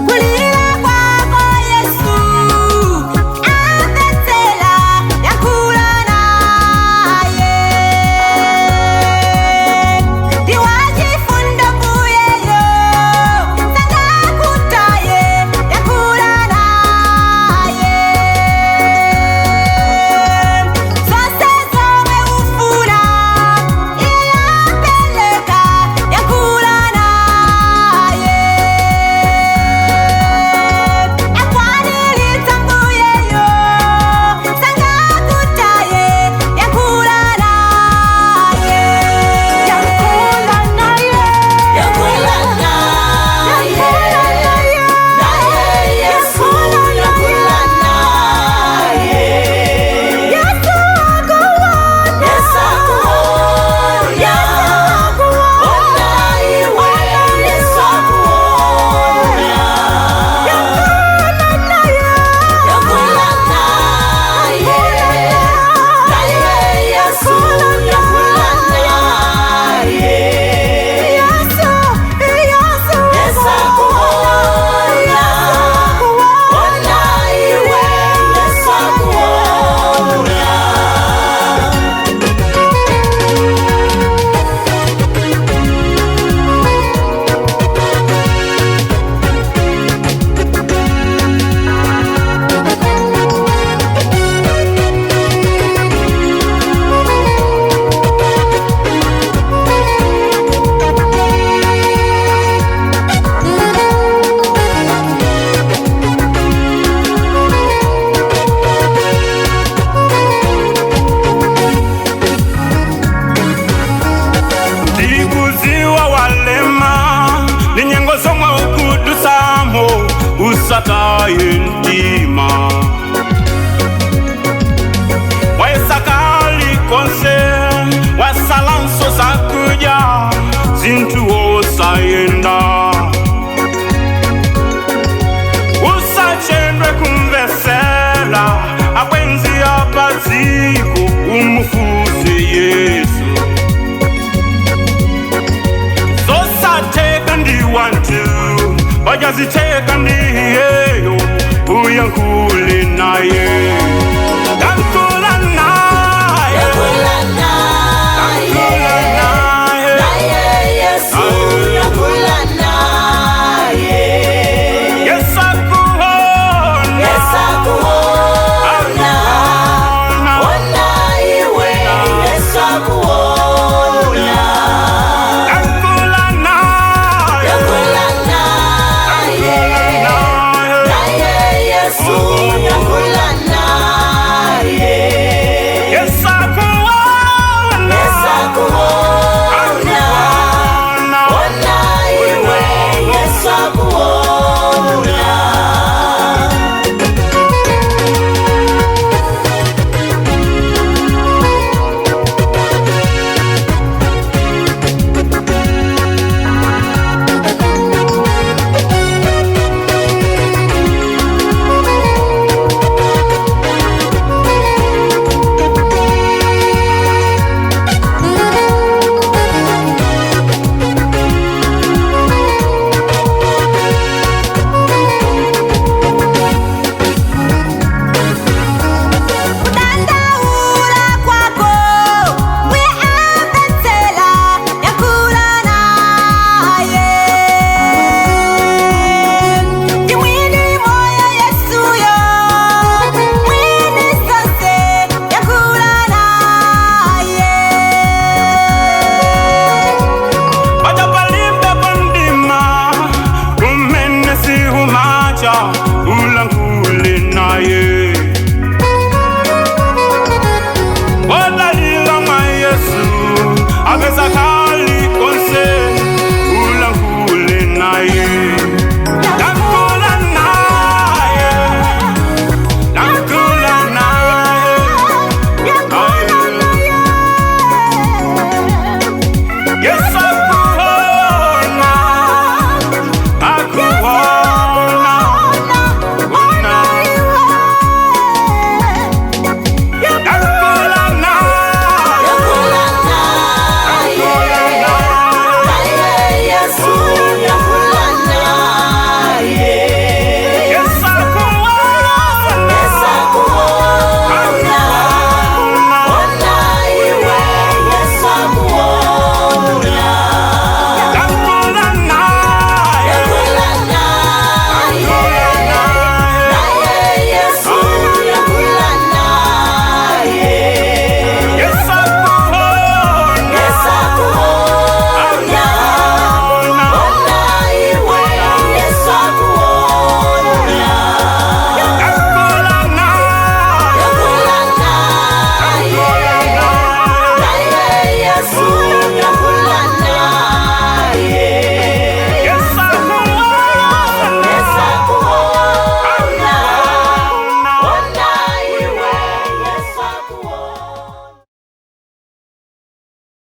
Kulira kwako Yesu amvetsera, yankhula naye. Ndi wachifundo mbuyeyo, sangakutaye, yankhula naye. Zonse zomwe ufuna iye apereka, yankhula naye. Akwaniritsa mbuyeyo, sangakutaye, yankhula naye. Yankhula naye, Yankhula naye, naye Yesu, yankhula naye. Yesu akuona, Yesu akuona, ona iwe, Yesu akuona. Yankhula naye, Yankhula naye, naye Yesu, yankhula naye. Yesu, Yesu Yesu akuona, ona iwe, Yesu akuona. Ndikuziwa walema ni nyengo zomwe ukudusamo, usataye mtima.